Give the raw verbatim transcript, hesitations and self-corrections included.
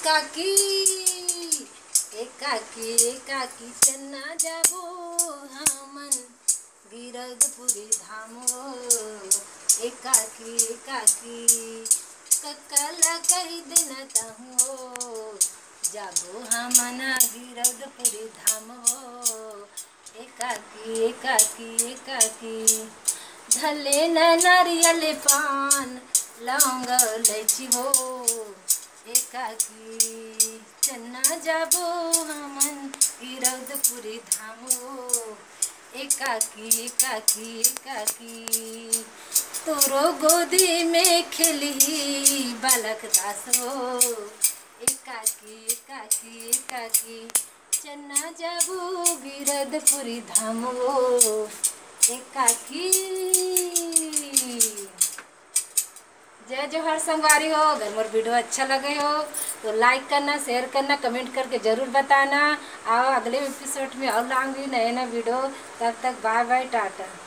काकी, ए काकी, ए काकी, चन्ना जाबो हमन गिरौदपुरी धाम ओ। ए काकी, ए काकी, कक्का ला कहि देना तहूँ ओ, जाबो हमन गिरौदपुरी धाम ओ। ए काकी, ए काकी, ए काकी, धले न नारियल पान लौंग लैची ओ। ए काकी, चन्ना जाबो हमन गिरौदपुरी धाम ओ। ए काकी, ए काकी, ए काकी, तोरो गोदी में खेलही बालक दास ओ। ए काकी, ए काकी, ए काकी, चन्ना जाबो गिरौदपुरी धाम ओ। ए काकी। जय जोहार संगवारी हो, अगर मोर video अच्छा लगे हो तो like करना, share करना, comment करके जरूर बताना। अउ अगले episode में अउ लाऊंगी नया नया video। तब तक bye bye, टाटा।